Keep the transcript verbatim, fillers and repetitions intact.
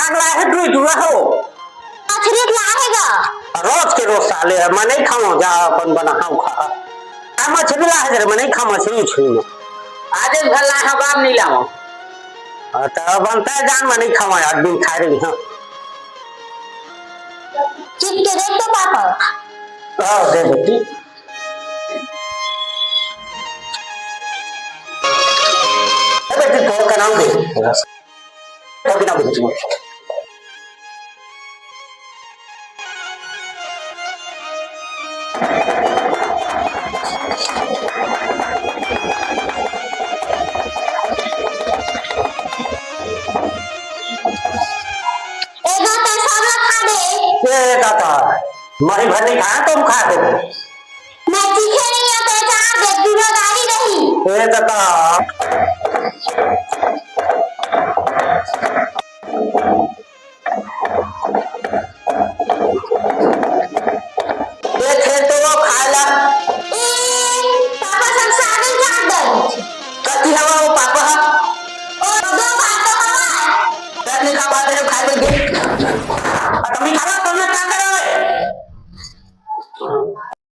अगला है दुई टुरा हो। मछरी ला हे गा। रोज के रोज साले है, मैं नहीं खाऊं, जा अपन बनाओ खा। आ मछरी ला है रे, मैं नहीं खा मछरी उछरी में। आज एक घर ला है, बाप नहीं लाऊं। हाँ, तो बनता है जान, मैं नहीं खाऊं, आज दिन खा रही हूँ। चिपके देख तो पापा। हाँ, दे बेटी। ए बेटी, फोन का नाम दे। फोन का नाम दे बेटी। एगो तो सब खा दे। ए दादा, मैं भर नहीं खाया, तुम खा दो। मैं चीखे नहीं है, तो चार दे, दुनियादारी नहीं। ए दादा। ए, खेल तो वो खाला। ए, पापा सब सारे जान दे। कति हवा वो पापा? ओ, दो बात तो हवा। तब नहीं खा पाते हो, खा लेंगे। अब तुम ही खाओ, तुम लोग क्या करो?